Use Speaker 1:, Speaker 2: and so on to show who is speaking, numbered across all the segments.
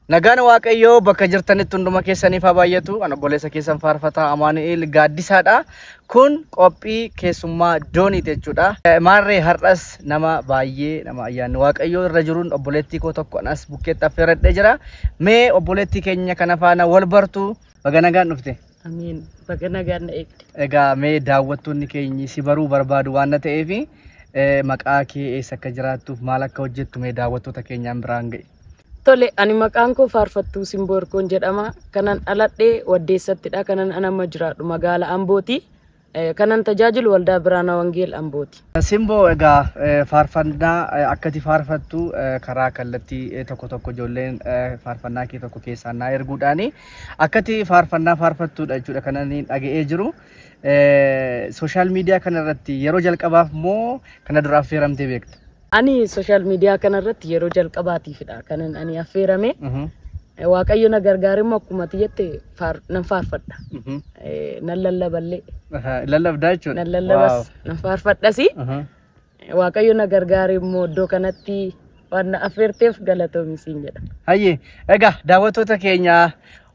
Speaker 1: Nagaan Waaqayyoo bakka jirtanitti hunduma keessaniif haa baay'atu. Ani obboleessa keessan faarfataa Amaanu'eel Gaaddisaadha. Kun qophii keessummaa dooniiti jechuudha. Maarree har'as nama baay'ee nama ayyaanni Waaqayyoo irra jiruun obboleettii koo tokko anas bukkeetti affeeradhee jira. Mee obboleettii keenya kana faana wal bartu, baga nagaan dhufte.
Speaker 2: Amiin. Baga nagaan na eegde.
Speaker 1: Egaa mee daawwattoonni keenyi si baruu barbaadu waan na ta'eef, maqaa kee, eessa akka jiraattuuf maal akka hojjettu mee daawwattoota keenyaan biraan ga'i.
Speaker 2: Tole, ani maqaan koo Faarfattuu Simboo Hirkoon jedhama. Kanan dhaladhee Waddeessattidha. Kanan an amma jiraadhu magaala Ambooti. Kanan tajaajilu Waldaa Biraana Wangeel Ambooti.
Speaker 1: Simboo, egaa faarfannaa akkati faarfattu karaa kallattii tokko tokko ijoolleen faarfannaa kee tokko keessaan naa erguudhaani akkati faarfannaa faarfattuudha jechuudha kan inni dhaga'ee jiru. Social media kanarratti yeroo jalqabaaf moo kana dura affeeramtee beekta?
Speaker 2: Ani social media kanarratti yeroo jalqabaatiifidha kanan ani affeerame. Waaqayyo na gargaare immoo akkuma ati jette nan faarfadha. Nan lallaballee.
Speaker 1: Lallabdaa jechuudha.
Speaker 2: Nan lallabas, nan faarfadhasi. Waaqayyo na gargaare immoo iddoo kanatti waan na affeerteef galatoomi siin jedha.
Speaker 1: Hayyee, egaa daawwattoota keenya,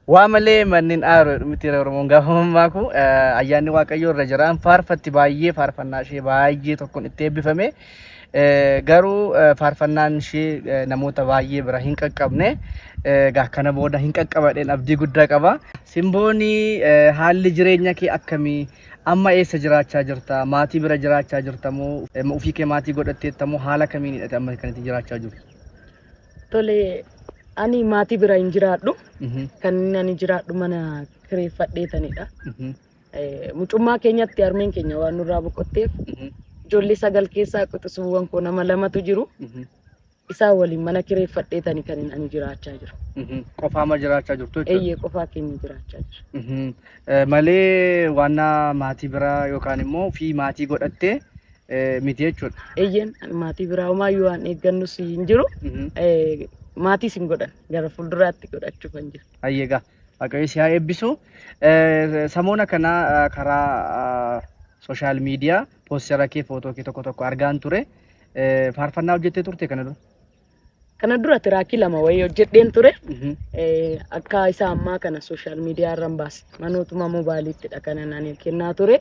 Speaker 1: waa malee manneen aaru miti Oromoon gaafa mammaaku. Ayyaanni Waaqayyoo irra jira, faarfatti baay'ee, faarfannaa ishee baay'ee tokkoon itti eebbifame. Garuu faarfannaan ishee namoota baay'ee bira hin qaqqabne. Egaa kana booda hin qaqqabadheen abdii guddaa qaba. Simbooni, haalli jireenya kee akkamii? Amma eessa jiraachaa jirta? Maatii bira jiraachaa jirta moo ofii kee maatii godhatteetta moo haala kamiin hidhate amma kan itti jiraachaa jirtu?
Speaker 2: Tole, ani maatii bira hin jiraadhu. Kan inni ani jiraadhu mana kireeffadheetanidha. Mucummaa keenyatti harmeen keenya waan nurraa boqotteef, ijoollee sagal keessaa quxisuuwwan koo nama lamatu jiru. Isaan waliin mana kireeffadheetani kan inni ani jiraachaa jiru.
Speaker 1: Qofaama jiraachaa jirtu jechuudha.
Speaker 2: Eeyyee, qofaa keenya jiraachaa jira.
Speaker 1: Malee waan maatii biraa yookaan immoo ofii maatii godhattee miti jechuudha.
Speaker 2: Eeyyeen, ani maatii biraa homaayyuu waan eeggannus hin jiru. Maatiis hin godhan, gara fuulduraatti godhachuuf kan jiru.
Speaker 1: Hayyee, egaa Waaqayyo si haa eebbisu. Samoona kana karaa social media poster kee, footoo kee tokko tokko argaan ture. Faarfannaa hojjettee turte kana dura?
Speaker 2: Kana dura track lama wayii hojjedheen ture. Akka isa ammaa kana social media irra hin baasne. Manootuma moobaayiliittidha kanan ani kennaa ture.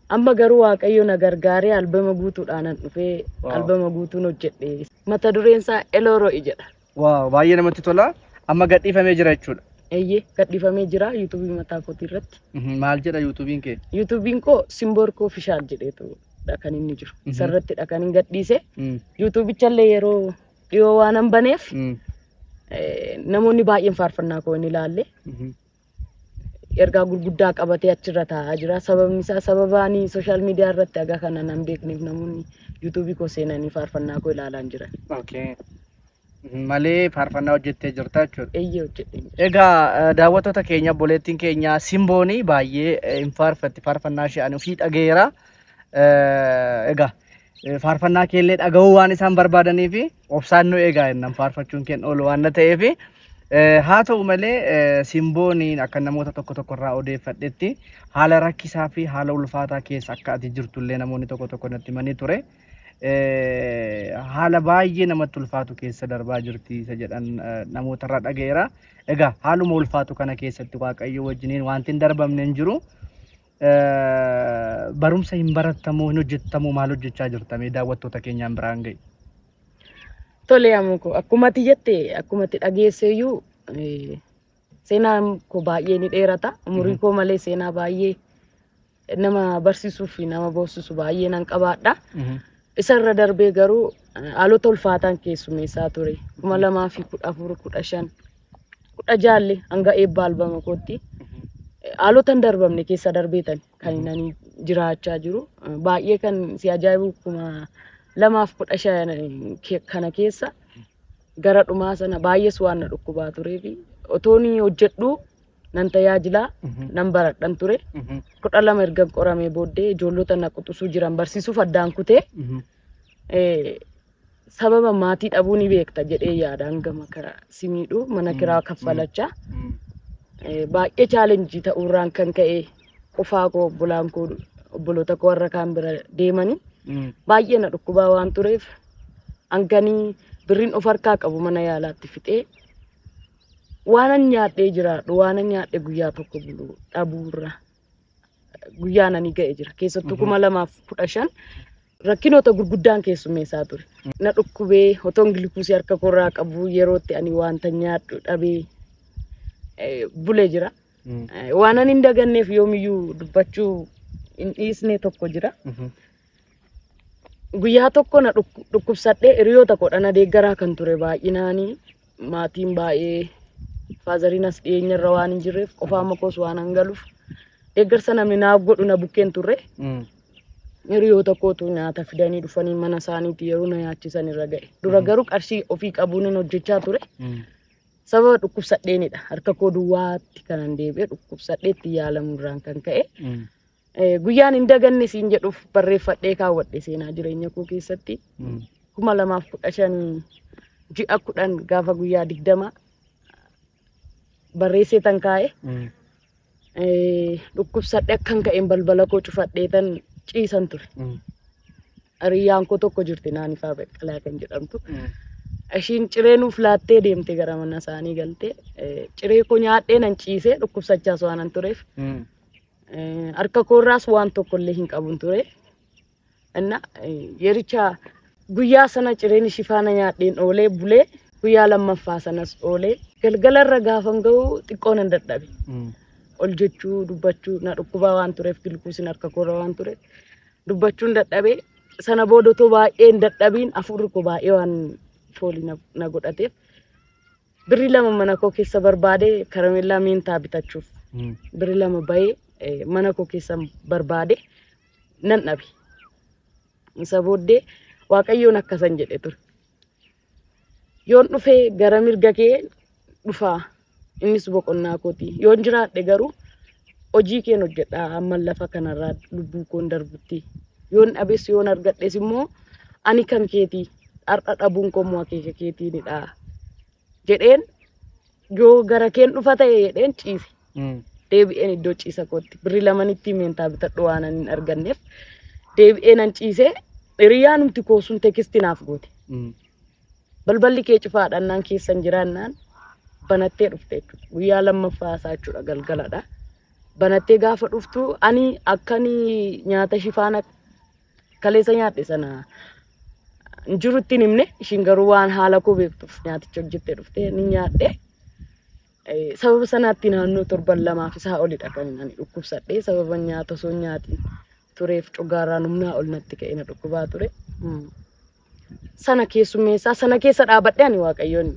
Speaker 2: Amma garuu Waaqayyo na gargaaree albama guutuudhaan dhufee albama guutuun hojjedhe. Mata dureen isaa Elooroo'i jedha.
Speaker 1: Wow, baay'ee namatti tola. Amma gadhiifamee jira jechuudha.
Speaker 2: Eeyyee, gadhiifamee jira yuutuubii mataa kootii irratti.
Speaker 1: Maal jedha yuutuubiin kee?
Speaker 2: Yuutuubiin koo Simboorkoo Official jedheetudha kan inni jiru. Isarrattidha kan inni gadhiise. Yuutuubichallee yeroo dhiyoo waan hin baneef namoonni baay'een faarfannaa koo hin ilaalle. Ergaa gurguddaa qabatee achirra taa'aa jira. Sababni isaa sababa ani social media irratti haga kana nan beekneef namoonni yuutuubii koo seenanii faarfannaa koo ilaalaa hin jiran.
Speaker 1: Okay. Malee faarfannaa hojjettee jirta jechuudha.
Speaker 2: Eeyyee, hojjedheen jira.
Speaker 1: Egaa daawwattoota keenya, obboleettiin keenya Simbooni baay'ee hin faarfatti, faarfannaa ishee ani ofii dhagayeera. Egaa faarfannaa keellee dhaga'uu waan isaan barbaadanii fi obsaan nu eegaa jennaan, faarfachuun keenya oolu waan ta'eef, haa ta'u malee Simbooniin akka namoota tokko tokko irraa odeeffadhetti haala rakkisaa fi haala ulfaataa keessa akka ati jirtullee namoonni tokko tokko natti himanii ture. Haala baay'ee namatti ulfaatu keessa darbaa jirti isa jedhan namoota irraa dhaga'eera. Egaa haaluma ulfaatu kana keessatti Waaqayyo wajjiniin wanti hin darbamne hin jiru. Barumsa hin barattamoo, hin hojjettamoo, maal hojjechaa jirta? Mee daawwattoota keenyaan biraan ga'i?
Speaker 2: Tole Amuko, akkuma ati jette, akkuma ati dhageesseeyyuu, seenaan koo baay'ee ni dheerata. Umurii koo malee seenaa baay'ee nama barsiisuu fi nama boosisu baay'ee nan qabaadha. Isarra darbee garuu haalota ulfaataan keessummeessaa ture. 2014, 15, 16 hanga eebba albama kootti haalota hin darbamne keessa darbeetan kan ani jiraachaa jiru. Baay'ee kan si ajaa'ibu, 2015 kana keessa gara dhumaa sana baay'ees waan na dhukkubaa turee fi otoon hojjedhuu nan tajaajilaa nan baradhan ture. 12 erga qoramee booddee ijoollota na quxisuu jiran barsiisuuf addaan kutee, sababa maatii dhabuu ni beekta jedhee yaada, hanga maka si miidhu mana kiraa kaffalachaa. Baay'ee challenge ta'uurraan kan ka'e qofaa koo, obbolaan koo, obboloota koo warra kaan bira deemanii baay'ee na dhukkubaa waan tureef hanganii birriin of harkaa qabu mana yaalaatti fixee. Waanan nyaadhee jiraadhu, waanan nyaadhe guyyaa tokko bulu dhabuurra guyyaan ani ga'e jira. Keessattuu 2015 rakkinoota gurguddaan keessummeessaa ture. Na dhukkubee otoon gilikuusii harka koorraa qabu yerootti ani wanta nyaadhu dhabee bulee jira. Waan ani hin daganneef yoomiyyuu dubbachuu hin dhiisne tokko jira. Guyyaa tokko na dhukkubsadhee hiriyoota koo na deeggaraa kan ture baay'inaanii maatiin baay'ee faazariin as dhiyeenyarra waan hin jirreef qofaa makoos waan hangaluuf deeggarsa namni naaf godhu na bukkeen turre. Hiriyoota kootu nyaata fidanii dhufanii mana isaaniitti yeroo na nyaachisan irra ga'e. Dura garuu qarshii ofii qabuun hin hojjechaa ture. Sababa dhukkubsadheenidha. Harka koo duwwaatti kanan deebi'e dhukkubsadheetti yaalamurraan kan ka'e. Guyyaan hin daganne siin jedhuuf barreeffadhee kaawwadhe seenaa jireenya koo keessatti. 2015 ji'a 10 gaafa guyyaa 20 barreessee tan kaa'e. Dhukkubsadhe akkan ka'een balbala koo cufadhee tan ciisan ture. Hiriyyaan koo tokko jirti Naanifaa Baqqalaa kan jedhamtu. Ishiin ciree nuuf laattee deemte gara mana isaanii galtee ciree koo nyaadhee nan ciisee dhukkubsachaas waan an tureef. Harka koorraas waan tokkollee hin qabun ture. Inna yericha guyyaa sana cireen ishii faana nyaadheen oolee bulee guyyaa lammaffaa sanas oolee galgalarra gaafan ga'u xiqqoo nan dadhabe. Ol jechuu dubbachuu na dhukkubaa waan tureef gilkuusin harka koorra waan tureef dubbachuun dadhabee sana booda otoo baay'ee hin dadhabiin afurri koo baay'ee waan foolii na godhateef birrii 2 mana koo keessa barbaade karameellaa meentaa bitachuuf birrii 2 bahee mana koo keessa barbaade nan dhabe. Isa booddee Waaqayyoon akkasan jedhe ture. Yoon dhufee gara mirga kee dhufaa innis boqonnaa kooti. Yoon jiraadhe garuu hojii keen hojjedhaa amma lafa kanarraa lubbuu koon darbutti. Yoon dhabes yoon argadhes immoo ani kan keetii har'a dhabuun koo immoo akeeka keetiinidha jedheen yoo gara keen dhufa ta'e jedheen ciise. Deebi'een iddoo ciisa kootti birrii 2 meentaa bitadhu waan ani hin arganneef deebi'ee nan ciise. Hiriyyaan numti koo sun tekisti naaf goote. Balballi kee cufaadhaan naan keessan jiraannaan banattee dhufte jechuudha. Guyyaa lammaffaa isaa jechuudha galgaladha. Banattee gaafa dhuftu ani akkani nyaata ishii faana kaleessa nyaadhe sana hin jirutti hin himne ishiin garuu waan haala koo beektuuf nyaaticha hojjettee dhuftee ni nyaadhe. Sababa sanaatti naannoo torban 2 isaa olidha kan ani dhukkubsadhe sababa nyaata osoo hin nyaatiin tureef cugaarraan humnaa ol natti ka'e na dhukkubaa ture. Sana keessummeessaa sana keessa dhaabadhe ani Waaqayyoon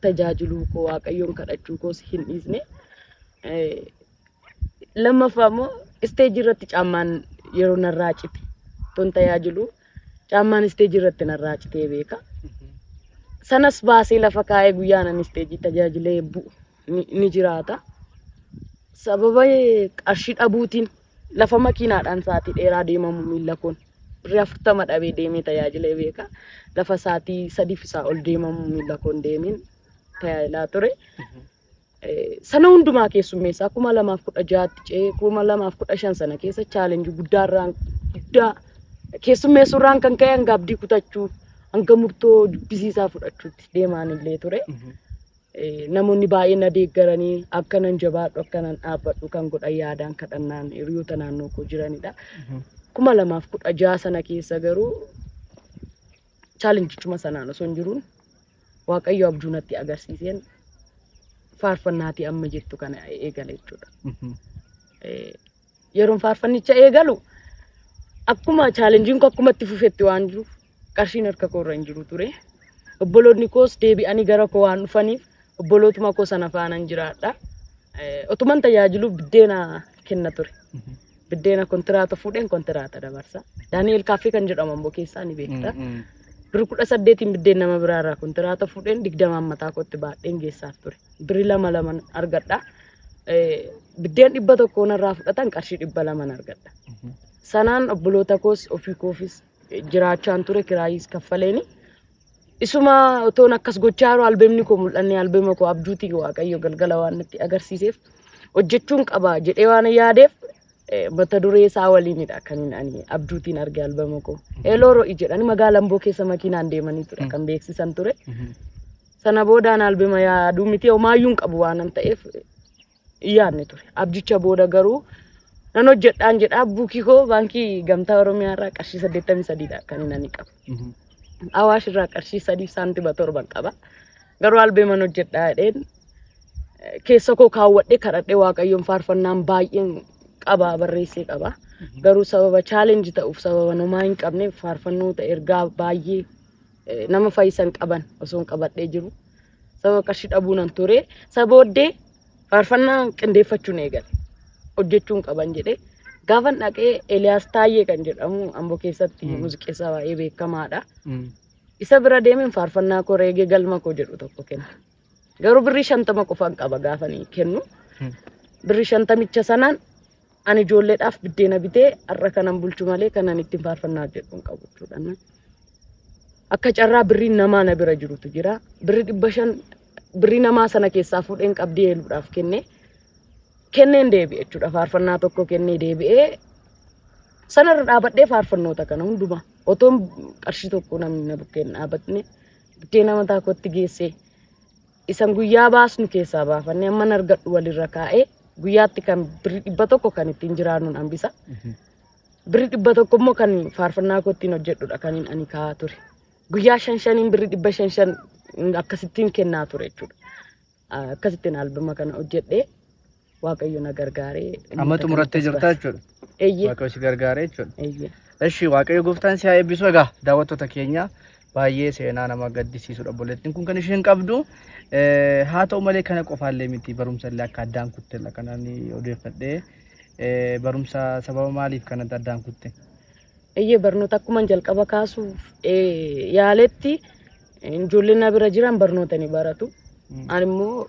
Speaker 2: tajaajiluu koo Waaqayyoon kadhachuu koos hin dhiisne. Lammaffaa immoo isteejii irratti caammaan yeroo narraa cite ton tajaajilu caammaan isteejii irratti narraa citee beeka. Sanas baasee lafa kaa'ee guyyaan ani isteejii tajaajilee bu'u ni jiraata. Sababa qarshii dhabuutiin lafa makiinaadhaan sa'aatii dheeraa deemamu miilla koon birrii 40 dhabee deemee tajaajilee beeka. Lafa sa'aatii 3 isaa ol deemamu miilla koon deemeen tajaajilaa ture. Sana hundumaa keessummeessaa 2016 ce'ee 2015 sana keessa chaalenjii guddaa keessummeessuurraan kan ka'e hanga abdii kutachuu hanga murtoo jibbisiisaa fudhachuutti deemaan illee ture. Namoonni baay'een na deeggaranii akka nan jabaadhu akka nan dhaabbadhu kan godhan yaadaan kadhannaan hiriyoota naannoo koo jiranidha. 2016 sana keessa garuu chaalenjichuma sanaan osoo hin jiruun Waaqayyo abjuu natti agarsiiseen faarfannaatii amma jettu kana eegale jechuudha. Yeroon faarfannicha eegalu akkuma chaalenjiin koo akkuma itti fufetti waan jiruuf qarshiin harka koo irra hin jiru ture. Obboloonni koos deebi'anii gara koo waan dhufaniif obbolootuma koo sana faanan jiraadha. Otuman tajaajilu biddeena kenna ture. Biddeena kontiraata fuudheen kontiraata dabarsa. Daani'el Kaaffee kan jedhamu ammoo keessaa ni beekta. Birri 18 biddeen nama biraarraa kontiraata fuudheen 20 mataa kootti baadheen geessaaf ture. Birri 2 2 argadha. Biddeen 100 narraa fudhatan qarshii 200 argadha. Sanaan obboloota koos ofii koofis jiraachaan ture kiraayiis kaffaleeni. Isuma otoon akkas gochaa jiru albeemni koo mul'anne albeema koo abjuutii Waaqayyo galgala waan natti agarsiiseef hojjechuun qaba jedhee waan yaadeef mata duree isaa waliinidha kan ani abjuutiin arge albeema koo. Eeloo ro'i jedhani magaalaa Amboo keessa makiinaan deemanii ture kan beeksisan ture. Sana boodaan albema yaaduu miti homaayyuu hin qabu waan ta'eef yaadne ture. Abjicha booda garuu nan hojjedhaan jedha buukii koo baankii Gamtaa Oromiyaa irraa qarshii 83 dha kan inni qabu. Awaash irraa qarshii 3.7 qaba. Garuu albeeman hojjedhaa jedheen keessa koo kaawwadhee kadhadhee Waaqayyoon faarfannaan baay'een qaba barreessee qaba. Garuu sababa chaalenjii ta'uuf sababa namaa hin qabneef faarfannoota ergaa baay'ee nama fayyisan qaban osoo hin qabadhee jiru. Sababa qarshii dhabuu nan ture. Sabooddee faarfannaa qindeeffachuun eegale. Hojjechuun qaban jedhee gaafan dhaqee Eliyaas Taayyee kan jedhamu Amboo keessatti muuziqeessaa baay'ee beekamaadha. Isa bira deemeen faarfannaa koo reegee galma koo jedhu tokko kenna. Garuu birrii 50 qofaan qaba gaafanii kennu. Birrii 50 sanaan ani ijoolleedhaaf biddeena bitee har'a kanan bulchu malee kanan ittiin faarfannaa hojjedhu hin qabu jechuudha. Akka carraa birrii namaa na bira jirutu jira. Birrii 500 birrii namaa sana keessaa fuudheen qabdii eeluudhaaf kenne. Kenneen deebi'e jechuudha. Faarfannaa tokko kennee deebi'ee sanarra dhaabadhee faarfannoota kana hundumaa otoon qarshii tokko namni na bukkeen dhaabatne biddeena mataa kootti geessee isan guyyaa baasnu keessaa baafannee amman argadhu walirra kaa'ee guyyaatti kan birrii 100 kan ittiin jiraannuun hambisa. Birrii 100 immoo kan faarfannaa koo ittiin hojjedhudha kan ani kaa'aa ture. Guyyaa 5-5 birrii 500 akkasittiin kennaa ture jechuudha. Akkasittiin albama kana hojjedhee Waaqayyo na gargaaree.
Speaker 1: Amma xumurattee jirta jechuudha.
Speaker 2: Eeyyee.
Speaker 1: Waaqayyo si gargaaree jechuudha.
Speaker 2: Eeyyee.
Speaker 1: Eshi Waaqayyo gooftaan si haa eebbisu. Egaa daawwattoota keenya baay'ee seenaa nama gaddisiisudha obboleettiin kun kan isheen qabdu. Haa ta'u malee kana qofaallee miti barumsa illee akka addaan kutte kanaan odeeffadhee barumsa sababa maaliif kanatti addaan kutte?
Speaker 2: Eeyyee barnoota akkuma jalqaba kaasuuf yaaletti ijoolleen na bira jiran barnoota ni baratu. Ani immoo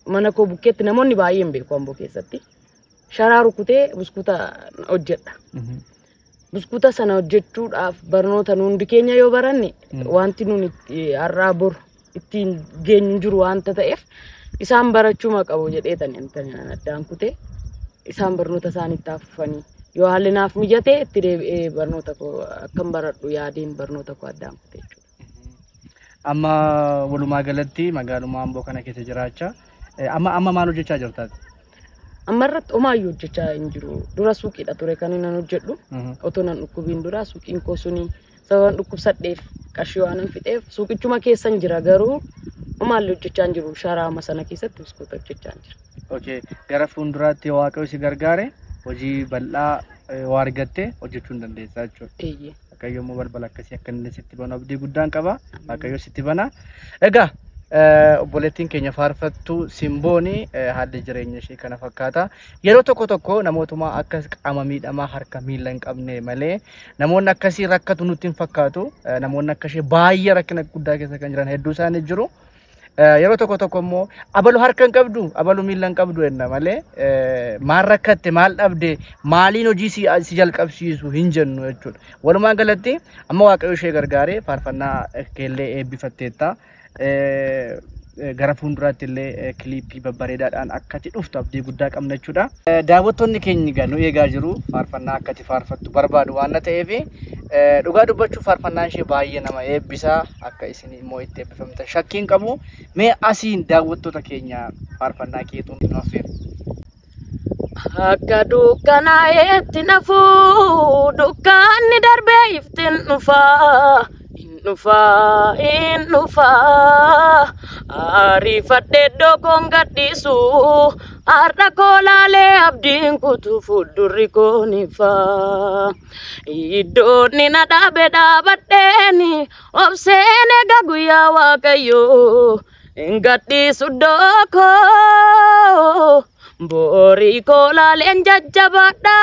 Speaker 2: mana koo bukkeetti namoonni baay'een beeku Amboo keessatti. Sharaa rukutee buskuuta hojjedha. Buskuuta sana hojjechuudhaaf barnoota nu hundi keenya yoo baranne wanti nuti har'aa boru ittiin geenyu jiru waanta ta'eef isaan barachuu qabu jedhee tani addaan kutee isaan barnoota isaaniitti hafuufanii yoo haalli naaf mijatee itti deebi'ee barnoota koo akkan baradhu yaadeen barnoota koo addaan kutee jechuudha.
Speaker 1: Amma walumaa galatti magaaluma Amboo kana keessa jiraachaa amma maal hojjechaa jirtaati?
Speaker 2: Amma irratti homaayyuu hojjechaa hin jiru. Dura suuqiidha ture kan inni hojjedhu. Otoo nan dhukkubiin dura suuqiin koo suni sababan dhukkubsadheef qarshii waan hin fixeef suuqichuma keessan jira garuu homaallee hojjechaa hin jiru. Sharaama sana keessatti buskuuta hojjechaa hin jira.
Speaker 1: Okay. Gara fuulduraatti Waaqayyo si gargaare hojii bal'aa waa argattee hojjechuu hin dandeessaa jechuudha.
Speaker 2: Eeyyee.
Speaker 1: Waaqayyo immoo balbala akkasii akka inni sitti banu abdii guddaan qaba. Waaqayyo sitti bana. Egaa obboleettiin keenya faarfattuu Simbooni haalli jireenya ishee kana fakkaata. Yeroo tokko tokko namootuma akkas qaama miidhamaa harka miila hin qabne malee namoonni akkasii rakkatu nutti hin fakkaatu. Namoonni akka ishee baay'ee rakkina guddaa keessa kan jiran hedduu isaanii jiru. Yeroo tokko tokko immoo abalu harka hin qabdu abalu miila hin qabdu jenna malee maal rakkatte maal dhabde maaliin hojii si jalqabsiisu hin jennu jechuudha. Walumaa galatti amma Waaqayyo ishee gargaaree faarfannaa keellee eebbifatteetta. Gara fuulduraatti illee kiliippii babbareedaadhaan akkati dhuftu abdii guddaa qabna jechuudha. Daawwattoonni keenya egaa nu eegaa jiru faarfannaa akkati faarfattu barbaadu waan ta'eef dhugaa dubbachuuf faarfannaan ishee baay'ee nama eebbisaa akka isin immoo itti eebbifamtan shakkii hin qabu. Mee asiin daawwattoota keenya faarfannaa keetuun nu affeera.
Speaker 2: Akka dukkanaa'eetti nafuu dukkanni darbee iftiin dhufaa. Dhufaa in dhufaa ariifadhee iddoo koon gadhiisu har'a koo laalee abdiin kutu fuuldurri koo ni faa. Iddoon ni na dhaabe dhaabadheeni obseen eega guyyaa Waaqayyoo hin gadhiisu iddoo koo. Borii koo laaleen jajjabaadha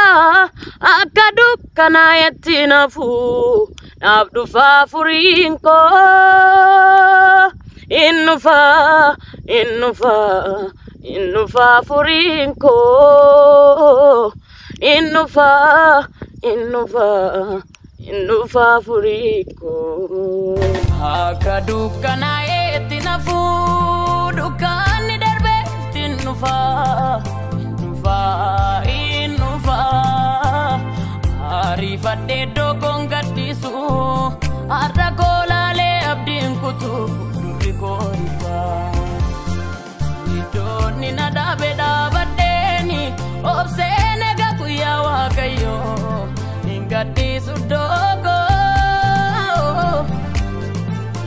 Speaker 2: akka dukkanaa'etti nafuu naaf dhufaa furiin koo. In dhufaa in dhufaa in dhufaa furiin koo. In dhufaa in dhufaa in dhufaa furiin koo. Akka dukkanaa'etti nafuu dukkanni darbee ittiin dhufaa in dhufaa in dhufaa ariifadhee iddoo koon gadhiisu har'a koo laalee abdiin kutu fuuldurri koo Iddoonni na dhaabe dhaabadheeni obseen egaa guyyaa Waaqayyoo hin gadhiisu dookoo.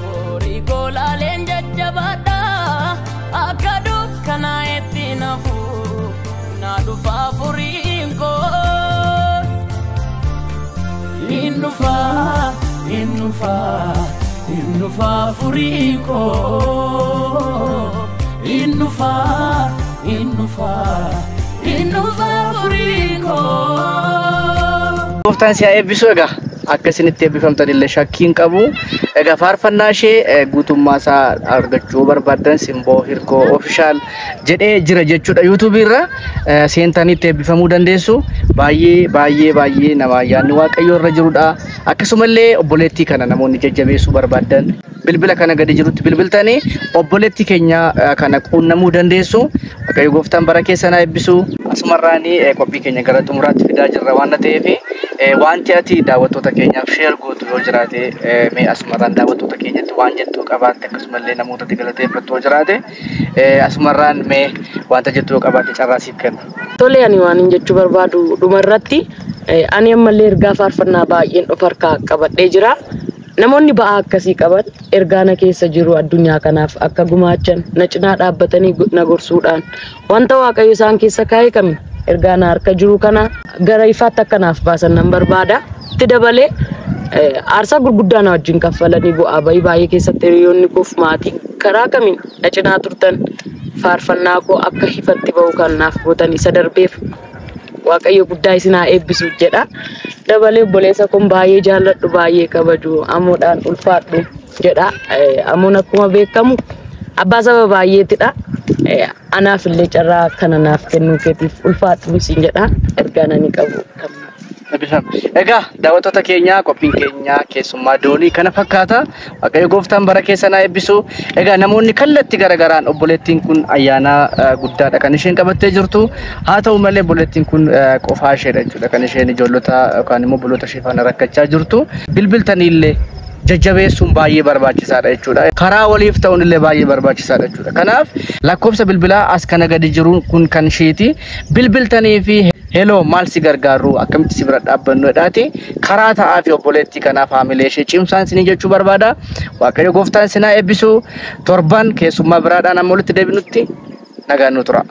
Speaker 2: Horii koo laaleen jajjabaadha akka dukkanaa'etti nafu na dhufaa furiin koo. Hin dhufaa, hin dhufaa, hin dhufaa furiin koo. Hin dhufaa, hin dhufaa, hin dhufaa furiin koo.
Speaker 1: Gooftaan si haa eebbisu. Egaa akka isinitti eebbifamtan illee shakkii hin qabu. Egaa faarfannaa ishee guutummaa isaa argachuu barbaaddan Simboo Hirkoo Official jedhee jira jechuudha. Yuutuubii irra seentanii itti eebbifamuu dandeessu. Baay'ee baay'ee baay'ee nama ayyaanni Waaqayyoo irra jirudha. Akkasumallee obboleettii kana namoonni jajjabeessuu barbaaddan bilbila kana gadi jirutti bilbiltanii obboleettii keenya kana quunnamuu dandeessu. Waaqayyo gooftaan bara keessan haa eebbisu. Asumarraanii qophii keenya gara xumuraatti fidaa jirra waan ta'eef, wanti ati daawwattoota keenyaaf share gootu yoo jiraate, mee asumarraan daawwattoota keenyatti waan jettu qabaatte, akkasumallee namootatti galateeffattu yoo jiraate, asumarraan mee wanta jettu yoo qabaatte carraa siif kenna.
Speaker 2: Tole, ani waan hin jechuu barbaadu dhumarratti, ani ammallee ergaa faarfannaa baay'een of harkaa qabadhee jira. Namoonni ba'aa akkasii qaban ergaa na keessa jiru addunyaa kanaaf akka gumaachan na cinaa dhaabbatanii na gorsuudhaan wanta Waaqayyo isaan keessa kaa'e kami ergaa na harka jiru kana gara ifaatti akka naaf baasan nan barbaada. Itti dabalee aarsaa gurguddaa na wajjin kaffalanii bu'aa bahii baay'ee keessatti hiriyoonni koof maatiin karaa kamiin na cinaa turtan, faarfannaa koo akka ifatti ba'u kan naaf gootan, isa darbeef Waaqayyo guddaa isin haa eebbisu jedha. Dabalee obboleessa kun baay'ee jaalladhu, baay'ee kabaju, amoodhaan ulfaadhu jedha. Amoon akkuma beekamu abbaa saba baay'eetidha. Anaaf illee carraa kana naaf kennuu keetiif ulfaadhu siin jedha. Ergaan ani qabu kan.
Speaker 1: Eebbifam. Egaa daawwattoota keenya, qophiin keenya keessummaa doonii kana fakkaata. Waaqayyo gooftaan bara keessan haa eebbisu. Egaa namoonni kallattii garaagaraan, obboleettiin kun ayyaana guddaadha kan isheen qabattee jirtu. Haa ta'u malee obboleettiin kun qofaa isheedha jechuudha kan isheen ijoollota yookaan immoo obboloota ishee faana rakkachaa jirtu. Bilbiltanii illee jajjabeessuun baay'ee barbaachisaadha jechuudha. Karaa waliif ta'uun illee baay'ee barbaachisaadha jechuudha. Kanaaf lakkoofsa bilbilaa as kana gadi jiru kun kan isheeti. Bilbiltanii fi "Hello, maal si gargaaru, akkamitti si bira dhaabbannu?" jedhaati. Karaa ta'aa fi obboleettii kanaaf haamilee ishee cimsaan isinii jechuu barbaada. Waaqayyo gooftaan isin haa eebbisu. Torban keessummaa biraadhaan amma walitti deebinutti nagaan nu tura.